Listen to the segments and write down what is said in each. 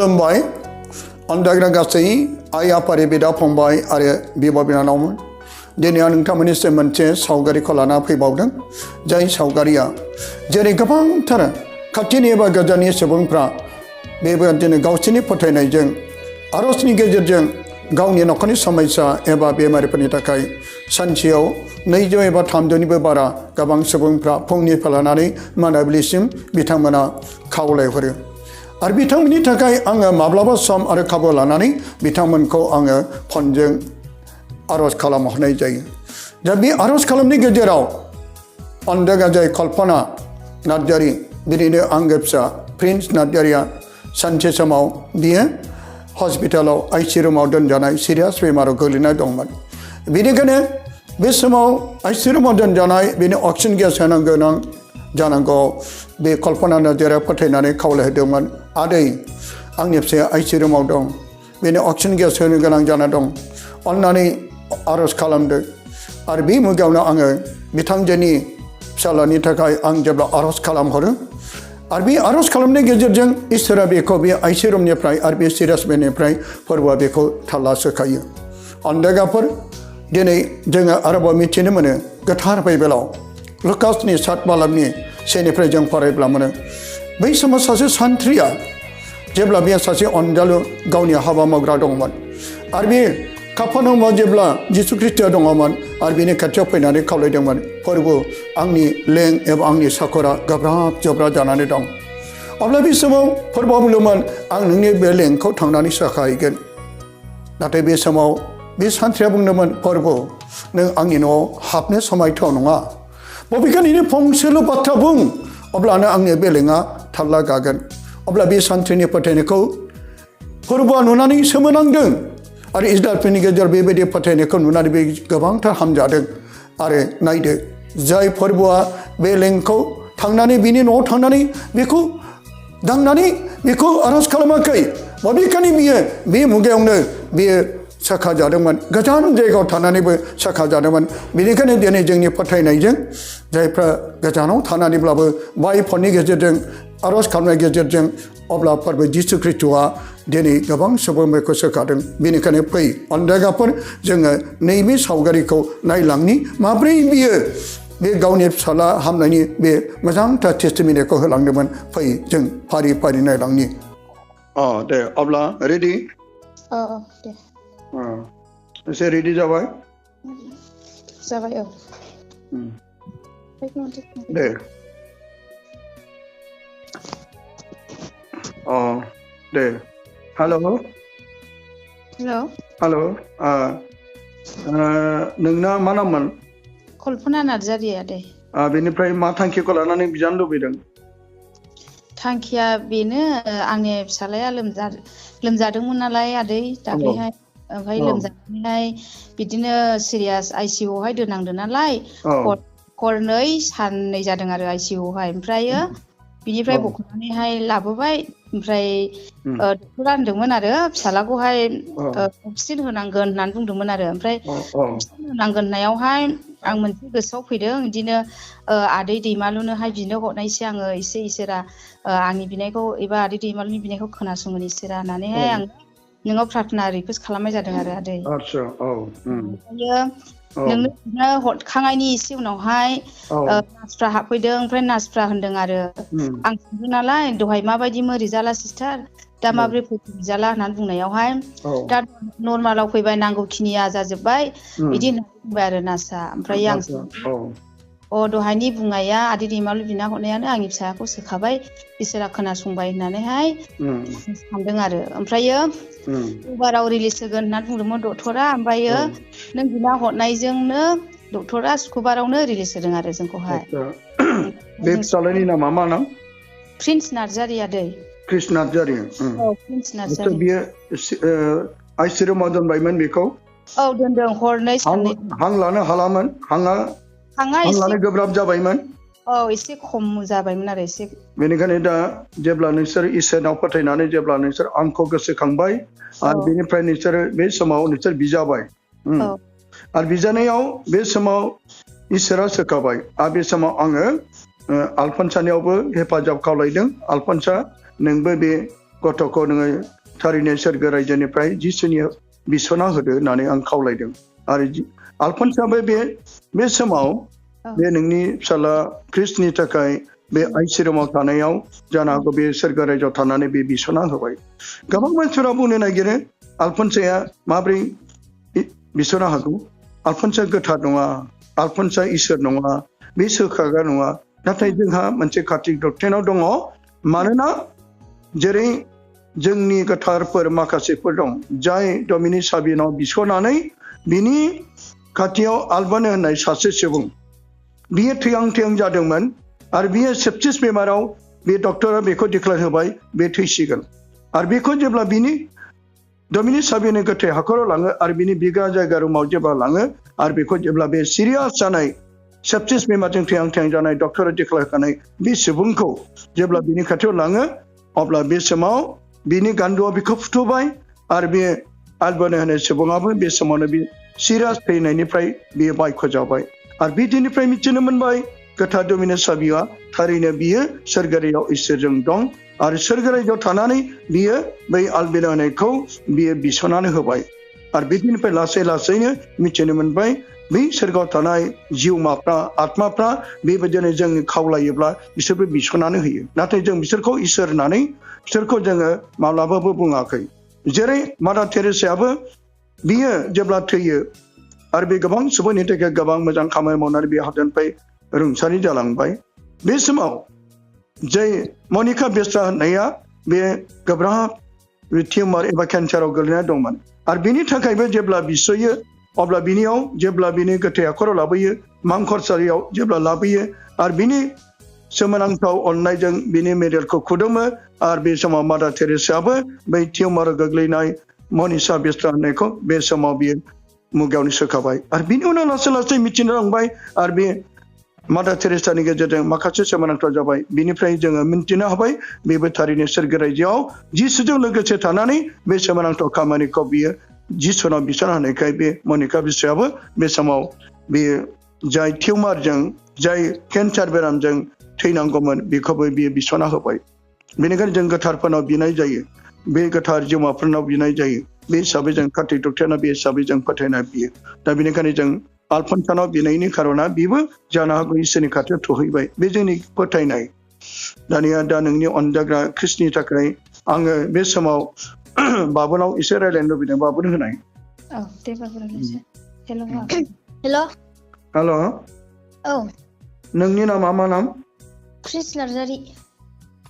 खुलुमबाय अन्दाग्रा गासै आइ आफारि बिदा फंबाय आरो बिब' बिनानावमोन दिनै आं नोंथांमोननिसिम मोनसे सावगारिखौ लाना फैबावदों जाय सावगारिया जेरै गोबांथार खाथिनि एबा गोजाननि सुबुंफ्रा बेबायदिनो गावसोरनि फोथायनायजों आरजनि गेजेरजों गावनि नखरनि समस्या एबा बेमारिफोरनि थाखाय सानसेयाव 200 एबा 300निबो बारा गोबां सुबुंफ्रा फुंनिफ्राय लानानै मोनाबिलिसिम बिथांमोना खावलायहरो आरो बिथांमोननि थाखाय आङो माब्लाबा सम आरो खाबु लानानै बिथांमोनखौ आङो फनजों आरज खालामहरनाय जायो दा बे आरज खालामनायनि गेजेराव अन्दागाजाय कल्पना नार्जारि बिदिनो आंगो फिसा प्रिन्स नार्जारिया सानसे समाव बियो हस्पिटालाव आइसि रुमाव दोनजानाय सिरियास बेमाराव गोग्लैना दंमोन बेनिखायनो बे समाव आइसि रुमाव दोनजानाय बेनो अक्सिजेन गेस होनो गोनां जानांगौ बे कल्पना नार्जारिया फोथायनानै खावलायहोदोंमोन आदै आंनि फिसाया आइसि रुमाव दं बेनो अक्सिजेन गेस होनो गोनां जाना दं अन्नानै आरज खालामदो आरो बे मुगायावनो आङो बिथांजोनि फिसालानि थाखाय आं जेब्ला आरज खालामहरो आरो बे आरज खालामनायनि गेजेरजों इसोरा बेखौ बे आइसि रुमनिफ्राय आरो बे सिरियास बेनिफ्राय फोरबोआ बेखौ थाल्ला सोखायो अन्दागाफोर दिनै जोङो आरोबाव मिथिनो मोनो गोथार बाइबेलाव लुकासनि 7 बालाबनि 1 जों फरायब्ला मोनो बै समाव सासे सान्थ्रिया जेब्ला बे सासे अनजालु गावनि हाबा मावग्रा दंमोन आरो बे काफानाउमाव जेब्ला जिसु ख्रिस्टआ दङमोन आरो बेनि खाथियाव फैनानै खावलायदोंमोन फोरबो आंनि लें एबा आंनि साखरा गोब्राब जब्रा जानानै दं अब्ला बे समाव फोरबोआ बुंदोंमोन आं नोंनि बे लेंखौ थांनानै साखाहैगोन नाथाय बे समाव बे सान्थ्रिया बुंदोंमोन फोरबो नों आंनि न'आव हाबनो समायथाव नङा बबेखानि फंसेल' बाथ्रा बुं अब्लानो आंनि बे लेङा थाल्ला गागोन अब्ला बे सान्थ्रिनि फोथायनायखौ फोरबोआ नुनानै सोमोनांदों आरो इजराइलफोरनि गेजेराव बेबायदि फोथायनायखौ नुनानै बे गोबांथार हामजादों आरो नायदो जाय फोरबोआ बे लेंखौ थांनानै बिनि न'आव थांनानै बेखौ दांनानै बेखौ आरज खालामाखै बबेखानि बियो बे मुगायावनो बियो साखा जादोंमोन गोजान जायगायाव थानानैबो साखा जादोंमोन बेनिखायनो दिनै जोंनि फोथायनायजों जायफ्रा गोजानाव थानानैब्लाबो बाइफोरनि गेजेरजों आरज खालामनायनि गेजेरजों अब्ला फोरबो जिसु ख्रिस्टआ दिनै गोबां सुबुंफोरखौ सोखादों बेनिखायनो फै अन्दागाफोर जोङो नैबे सावगारिखौ नायलांनि माब्रै बियो बे गावनि फिसाला हामनायनि बे मोजांथार टेस्टिमनिखौ होलांदोंमोन फै जों फारि फारि नायलांनि दे अब्ला रेडि दे एसे रेडि जाबाय जाबाय दे दे हेलौ नोंना मा नाममोन कल्पना नार्जारि आदै बेनिफ्राय मा थांखिखौ लानानै बिजानो लुबैदों थांखिया बेनो आंनि फिसालाया लोमजादोंमोन नालाय आदै दाख्लैहाय ओमफ्राय लोमजानानैहाय बिदिनो सिरियास आइसिइउआवहाय दोननांदों नालाय हरनै साननै जादों आरो आइसिइउआवहाय ओमफ्रायो बिनिफ्राय बख'नानैहाय लाबोबाय ओमफ्राय डक्टरा होनदोंमोन आरो फिसालाखौहाय अक्सिजेन होनांगोन होननानै बुंदोंमोन आरो ओमफ्राय अक्सिजेन होनांगोन होननायावहाय आं मोनसे गोसोआव फैदों बिदिनो आदै दैमालुनोहाय बिनो हरनायसै आङो एसे इसोरा आंनि बिनायखौ एबा आदै दैमालुनि बिनायखौ खोनासङो इसोरा होननानैहाय आं नोंनाव प्रार्थना रिकुवेस्ट खालामनाय जादों आरो आदै ओमफ्रायो नोंनो हरखांनायनि एसे उनावहाय नार्सफ्रा हाबफैदों ओमफ्राय नार्सफ्रा होनदों आरो आं सोंदों नालाय दहाय माबायदिमोन रिजाल्टआ सिस्टार दा माब्रै फैखो रिजाल्टआ होननानै बुंनायावहाय दा नर्मालाव फैबाय नांगौखिनिया जाजोब्बाय बिदि होननानै बुंबाय आरो नार्सआ ओमफ्राय आं दहायनि बुंनाया आदै दैमालु बिना हरनायानो आंनि फिसाखौ सोखाबाय इसोरा खोनासंबाय होननानैहाय सानदों आरो ओमफ्रायो सुक्रुबाराव रिलिज होगोन होननानै बुंदोंमोन डक्टरा ओमफ्रायो नों बिना हरनायजोंनो डक्टरा सुक्रुबारावनो रिलिज होदों आरो जोंखौहाय बे फिसालानि नामा मा नाम प्रिन्स नार्जारि आदै प्रिन्स नार्जारि प्रिन्स नार्जारि बियो आइसि रुमाव दोनबायमोन बेखौ दोनदों हरनै साननै हां लानो हालामोन हां लानो गोब्राब जाबायमोन एसे खम जाबायमोन आरो एसे बेनिखायनो दा जेब्ला नोंसोर इसोरनाव फोथायनानै जेब्ला नोंसोर आंखौ गोसोखांबाय आरो बेनिफ्राय नोंसोरो बे समाव नोंसोर बिजाबाय आरो बिजानायाव बे समाव इसोरा सोखाबाय आरो बे समाव आङो आलफनसानियावबो हेफाजाब खावलायदों आलफनसा नोंबो बे गथ'खौ नोङो थारैनो सोरगो रायजोनिफ्राय जिसुनि बिसना होदो होननानै आं खावलायदों आरो आलफनसाबो बे समाव बे नोंनि फिसाला ख्रिस्टनि थाखाय बे आइसिरमाव थानायाव जानो हागौ बे सोरगो रायजोआव थानानै बे बिसना होबाय गोबां मानसिफोरा बुंनो नागिरो आलफनसाया माब्रै बिसना हागौ आलफनसा गोथार नङा आलफनसा इसोर नङा बे सोखाग्रा नङा नाथाय जोंहा मोनसे काटिक डक्ट्रिनाव दङ मानोना जेरै जोंनि गोथारफोर माखासेफोर दं जाय डमिनि साबिनाव बिसनानै बिनि खाथियाव आलबानो होननाय सासे सुबुं बियो थैहां जादोंमोन आरो बियो सेप्टिस बेमाराव बे डक्टरा बेखौ डिक्लेयार होबाय बे थैसिगोन आरो बेखौ जेब्ला बिनि डमिनि साबिनि गोथै हाखराव लाङो आरो बिनि बिगा जायगा रुमाव जेब्ला लाङो आरो बेखौ जेब्ला बे सिरियास जानाय सेप्टिस बेमारजों थैहां जानाय डक्टरा डिक्लेयार होखानाय बे सुबुंखौ जेब्ला बिनि खाथियाव लाङो अब्ला बे समाव बिनि गान्दुआ बेखौ फुथुबाय आरो बे आलबानो होनाय सुबुङाबो बे समावनो बे सिरियास थैनायनिफ्राय बियो बायख' जाबाय आरो बे दिननिफ्राय मिथिनो मोनबाय गोथार डमिनि साबिया थारैनो बियो सोरगोरायाव इसोरजों दं आरो सोरगोरायाव थानानै बियो बै आलबानो होनायखौ बियो बिसनानै होबाय आरो बे दिननिफ्राय लासैनो मिथिनो मोनबाय बै सोरगोआव थानाय जिउमाफ्रा आत्माफ्रा बेबायदिनो जों खावलायोब्ला बिसोरबो बिसनानै होयो नाथाय जों बिसोरखौ इसोर होननानै बिसोरखौ जोङो माब्लाबाबो बुङाखै जेरै मादार टेरेसायाबो बियो जेब्ला थैयो आरो बे गोबां सुबुंनि थाखाय गोबां मोजां खामानि मावनानै बे हादरनिफ्राय रुंसारि जालांबाय बे समाव जाय मनिका बेस्रा होननाया बे गोब्राब टिउमार एबा केन्साराव गोलैना दंमोन आरो बिनि थाखायबो जेब्ला बिसयो अब्ला बिनियाव जेब्ला बिनि गोथै हाखराव लाबोयो मांखरसालियाव जेब्ला लाबोयो आरो बिनि सोमोनांथाव अननायजों बिनि मेडेलखौ खुदुमो आरो बे समाव मादार टेरेसायाबो बै टिउमाराव गोग्लैनाय मनिसा बेस्रा होननायखौ बे समाव बियो मुगायावनो सोखाबाय आरो बिनि उनाव लासै मिथिनो रोंबाय आरो बे मादार टेरेसानि गेजेरजों माखासे सोमोनांथाव जाबाय बिनिफ्राय जोङो मिन्थिनो हाबाय बेबो थारैनो सोरगो रायजोआव जिसुजों लोगोसे थानानै बे सोमोनांथाव खामानिखौ बियो जिसुनाव बिसना होनायखाय बे मनिका बेस्रायाबो बे समाव बेयो जाय टिउमारजों जाय केन्सार बेरामजों थैनांगौमोन बेखौबो बियो बिसना होबाय बेनिखायनो जों गोथारफोरनाव बिनाय जायो बे गोथार जिउमाफोरनाव बिनाय जायो बे हिसाबै जों कार्तिक डक्टरना बे हिसाबै जों फोथायना बियो दा बेनिखायनो जों आलफनसानाव बिनायनि खारना बेबो जानो हागौ इसोरनि खाथियाव सहैबाय बे जोंनि फोथायनाय दानिया दा नोंनि अनजाग्रा ख्रिस्टनि थाखाय आङो बे समाव बाबुनाव एसे रायज्लायनो लुबैदों बाबुन होनाय औ दे बाबु रायज्लायसै हेल' हेल' औ नोंनि नामा मा नाम ख्रिस्ट नार्जारि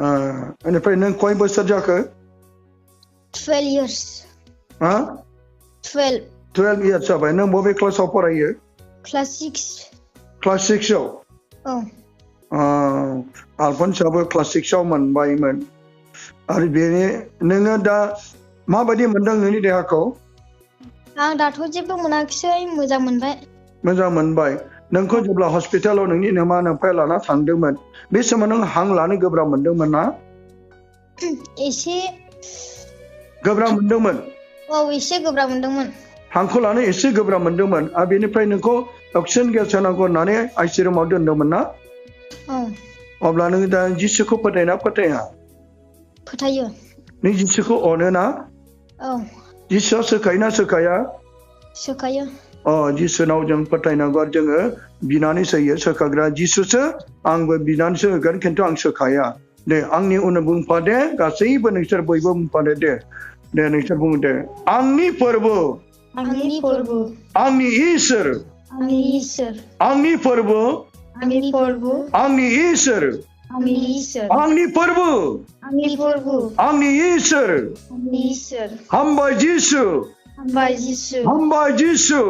बेनिफ्राय नों खय बोसोर जाखो 12 years हा 12 years जाबाय नों बबे क्लासाव फरायो क्लास 6 आव औ आलफनसाबो क्लास 6 आव मोनबायमोन आरो बेनि नोङो दा माबायदि मोनदों नोंनि देहाखौ आं दाथ' जेबो मोनाखिसै मोजां मोनबाय नोंखौ जेब्ला हस्पिटालाव नोंनि नोमा नोमफाया लाना थांदोंमोन बे समाव नों हां लानो गोब्राब मोनदोंमोन ना एसे गोब्राब मोनदोंमोन औ एसे गोब्राब मोनदोंमोन हांखौ लानो एसे गोब्राब मोनदोंमोन आरो बेनिफ्राय नोंखौ अक्सिजेन गेस होनांगौ होननानै आइसि रुमाव दोनदोंमोन ना औ अब्ला नों दा जिसुखौ फोथायना फोथाया फोथायो नों जिसुखौ अनो ना औ जिसुआ सोखायोना सोखाया जिसुनाव जों फोथायनांगौ जोङो बिनानैसो होयो सोखाग्रा जिसुसो आंबो बिनानैसो होगोन खिन्थु आं सोखाया दे आंनि उनाव बुंफा दे गासैबो नोंसोर बयबो बुंफादो दे नोंसोर बुं दे आंनि फोरबो आंनि इसोर आंनि फोरबो आंनि इसोर आंनि फोरबो आंनि इसोर हामबाय जिसु हामबाय जिसु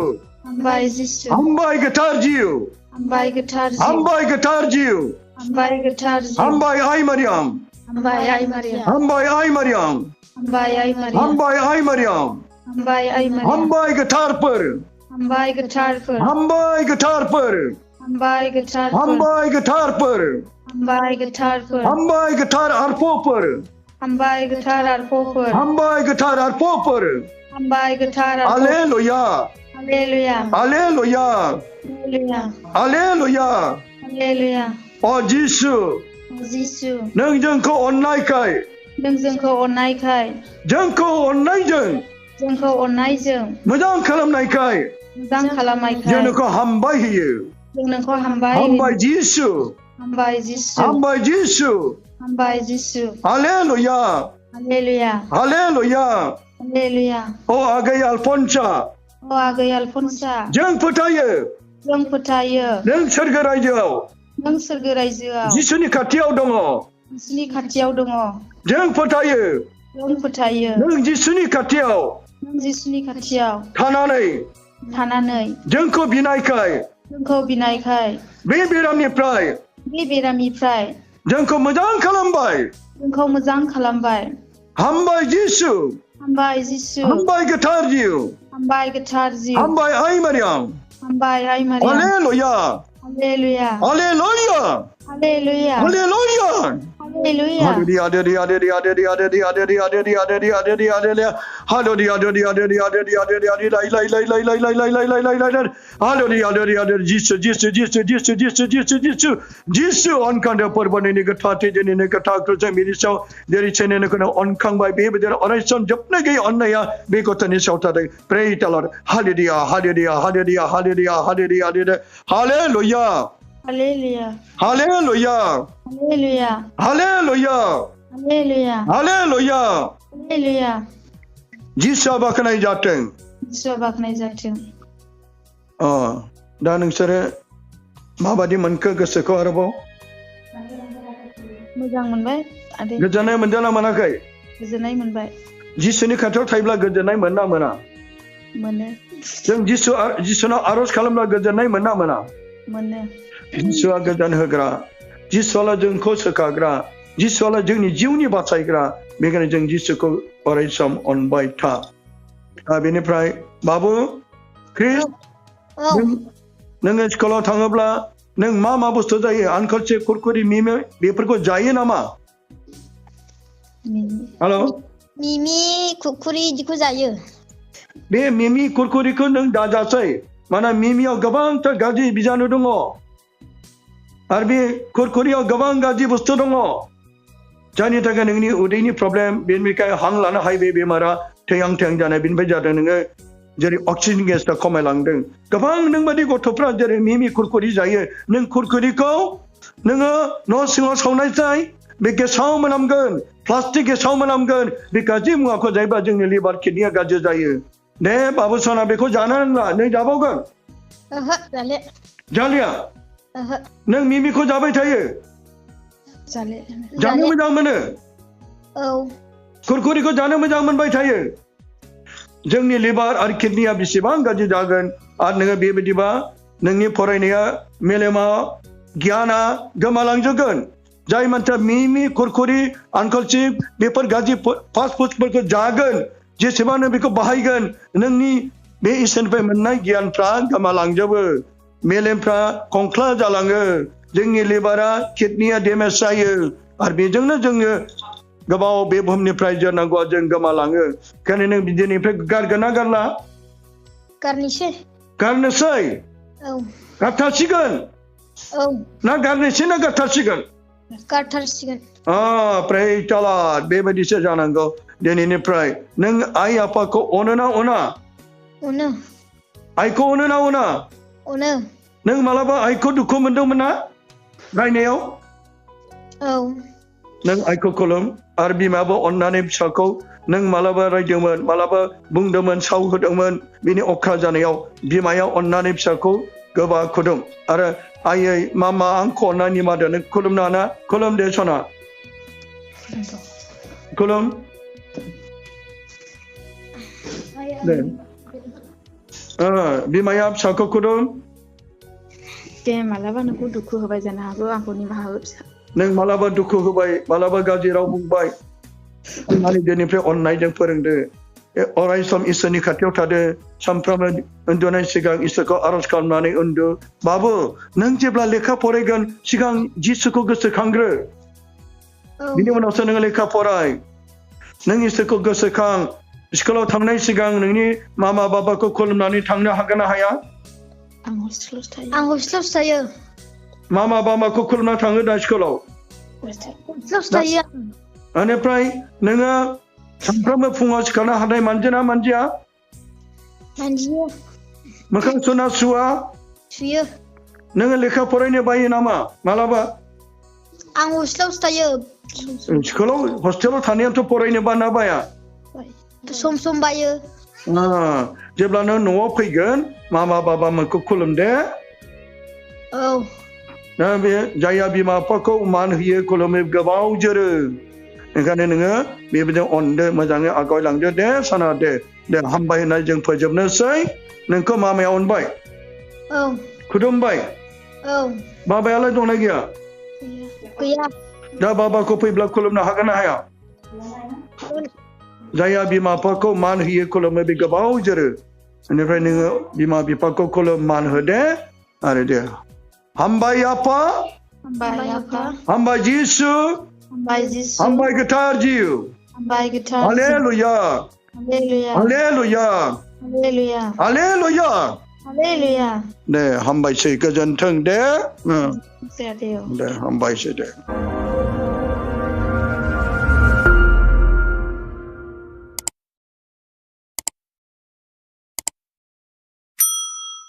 हामबाय गोथार जिउ हामबाय गोथार जिउ हामबाय आइ मारियाम हामबाय आइ मारियाम हामबाय आइ मारियाम हामबाय गोथारफोर हामबाय गोथारफोर हामबाय गोथारफोर हामबाय गोथार आरफोफोर हामबाय गोथार आरफोफोर हालेलुया हालेलुया हालेलुया अ जिसु नों जोंखौ अननायखाय नों जोंखौ अननायखाय जोंखौ अननायजों जोंखौ अननायजों मोजां खालामनायखाय मोजां जों खालामनायखाय नोंखौ हामबाय होयो जों नोंखौ हामबाय हामबाय जिसु हामबाय जिसु हामबाय जिसु हामबाय जिसु हालेलुया हालेलुया हालेलुया हालेलुया अ आगै आलफन्सा अ आगै आलफन्सा जों फोथायो जों फोथायो नों सोरगो रायजोआव नों सोरगो रायजोआव जिसुनि खाथियाव दङ जिसुनि खाथियाव दङ जों फोथायो जों फोथायो नों जिसुनि खाथियाव नों जिसुनि खाथियाव थानानै थानानै जोंखौ बिनायखाय जोंखौ बिनायखाय बे बेरामनिफ्राय बे बेरामनिफ्राय जोंखौ मोजां खालामबाय जोंखौ मोजां खालामबाय हामबाय जिसु हामबाय जिसु हामबाय गोथार जिउ हामबाय गोथार जिउ हामबाय आइ मारियाम हामबाय आइ Mariam hallelujah hallelujah hallelujah hallelujah hallelujah hallelujah जिसु अनखांदो फोरबोनि गोथारथि दिनैनि गोथारखौ जों बिनि सायाव जेरै चेनेलखौनो अनखांबाय बेबायदिनो अरायसम जोबनो गैयै अननाया बे गथ'नि सायाव थादों प्रे तालर hallelujah hallelujah hallelujah hallelujah hallelujah hallelujah hallelujah hallelujah hallelujah hallelujah hallelujah hallelujah hallelujah जिसुआ बाख्नाय जाथों जिसुआ बाख्नाय जाथों दा नोंसोरो माबादि मोनखो गोसोखौ आरोबाव मोजां मोनबाय आदै गोजोननाय मोनदोंना मोनाखै गोजोननाय मोनबाय जिसुनि खाथियाव थायोब्ला गोजोननाय मोना मोना मोनो जों जिसुनाव आरज खालामब्ला गोजोननाय मोना मोना मोनो जिसुआ गोजोन होग्रा जिसुआ जोंखौ सोखाग्रा जिसुआ जोंनि जिउनि बासायग्रा बेखायनो जों जिसुखौ अरायसम अनबाय था बेनिफ्राय बाबु क्रिस नोङो स्कुलाव थाङोब्ला नों मा बुस्थु जायो आनखलसे कुरकुरि मिमि बेफोरखौ जायो नामा हेल' मिमि कुरकुरि इदिखौ जायो बे मिमि कुरकुरिखौ नों दाजासै मानोना मिमियाव गोबांथार गाज्रि बिजानु दङ आरो बे कुरकुरियाव गोबां गाज्रि बुस्थु दङ जायनि थाखाय नोंनि उदैनि प्रब्लेम बेनिफ्राय हां लानो हायै बे बेमारा थैहां थैहां जानाय बेनिफ्राय जादों नोङो जेरै अक्सिजेन गेसआ खमायलांदों गोबां नोंबादि गथ'फ्रा जेरै मिमि कुरकुरि जायो नों कुरकुरिखौ नोङो न' सिङाव सावनाय जाय बे गेसाव मोनामगोन प्लास्टिक गेसाव मोनामगोन बे गाज्रि मुवाखौ जायोब्ला जोंनि लिभार किडनिया गाज्रि जायो दे बाबु सना बेखौ जानो नांला नों जाबावगोन ओहो जाले जालिया ओहो नों मिमिखौ जाबाय थायो जाले जानो मोजां मोनो औ कुरकुरिखौ जानो मोजां मोनबाय थायो जोंनि लिभार आरो किडनिया बेसेबां गाज्रि जागोन आरो नोङो बेबायदिबा नोंनि फरायनाया मेलेमा गियाना गोमालांजोबगोन जाय मानसिया मिमि कुरकुरि आनकलसिप बेफोर गाज्रि फास्ट फुडफोरखौ जागोन जेसेबां नों बेखौ बाहायगोन नोंनि बे इसोरनिफ्राय मोननाय गियानफ्रा गोमालांजोबो मेलेमफ्रा खंख्ला जालाङो जोंनि लिभारा किडनिया डेमेज जायो आरो बेजोंनो जोङो गोबाव बे बुहुमनिफ्राय जोरनांगौआ जों गोमालाङो ओंखायनो नों बिदिनिफ्राय गारगोन ना गारला गारनोसै गारनोसै औ गारथारसिगोन औ ना गारनोसै ना गारथारसिगोन गारथारसिगोन प्रे तालाद बेबायदिसो जानांगौ दिनैनिफ्राय नों आइ आफाखौ अनो ना अना अनो आइखौ अनो ना अना अनो नों मालाबा आइखौ दुखु मोनदोंमोन ना रायनायाव औ नों आइखौ खुलुम आरो बिमायाबो अननानै फिसाखौ नों मालाबा रायदोंमोन मालाबा बुंदोंमोन साव होदोंमोन बिनि अख्रा जानायाव बिमाया अननानै फिसाखौ गोबा खुदुम आरो आयै मामा आंखौ अननानै निमादो नों खुलुमना ना खुलुम दे सना खुलुम दे बिमाया फिसाखौ खुलुम दे मालाबा नोंखौ दुखु होबाय जानो हागौ आंखौ निमाहा हो फिसा नों मालाबा दुखु होबाय मालाबा गाज्रि राव बुंबाय अननानै दिनैनिफ्राय अननायजों फोरोंदो अराय सम इसोरनि खाथियाव थादो सानफ्रामबो उन्दुनाय सिगां इसोरखौ आरज खालामनानै उन्दु बाबु नों जेब्ला लेखा फरायगोन सिगां जिसुखौ गोसोखांग्रो बिनि उनावसो नोङो लेखा फराय नों इसोरखौ गोसोखां स्कुलाव थांनाय सिगां नोंनि मामा बाबाखौ खुलुमनानै थांनो हागोन ना हाया आं हस्टेलावसो थायो आं हस्टेलावसो थायो मामा बाबाखौ खुलुमना थाङो दा स्कुलाव हस्टेलावसो थायो बेनिफ्राय नोङो सानफ्रोमबो फुङाव सिखारना हाथाय मानजिना मानजिया Manjiyo. मोखां सुना सुवा Suyo. नोङो लेखा फरायनो बायो नामा मालाबा Ang uslaw tayo. स्कुलाव हस्टेलाव थानायाथ' फरायनो बाना बाया Som bayo. जेब्ला नों न'आव फैगोन मामा बाबामोनखौ खुलुमदे Oh. दा बे जाया बिमा बिफाखौ मान होयो खुलुमो गोबाव जोरो ओंखायनो नोङो बेबायदि अनदो मोजाङै आगायलांदो दे साना दे हामबाय होननाय जों फोजोबनोसै नोंखौ मामाया अनबाय Oh. खुलुमबाय Oh. बाबायालाय दंना गैया Kuya. दा बाबाखौ फैब्ला खुलुमनो हागोन ना हाया जाया बिमा बिफाखौ मान होयो खुलुमो बे गोबाव जोरो बेनिफ्राय नोङो बिमा बिफाखौ खुलुम मान होदे आरो दे हामबाय आफा Hambai apa? हामबाय जिसु Hambai Yesus. हामबाय गोथार जिउ Hambai gitar. Hallelujah Haleluya. Hallelujah Haleluya. Hallelujah Haleluya. दे हामबायसै गोजोन्थों दे Saya Deo. दे हामबायसै दे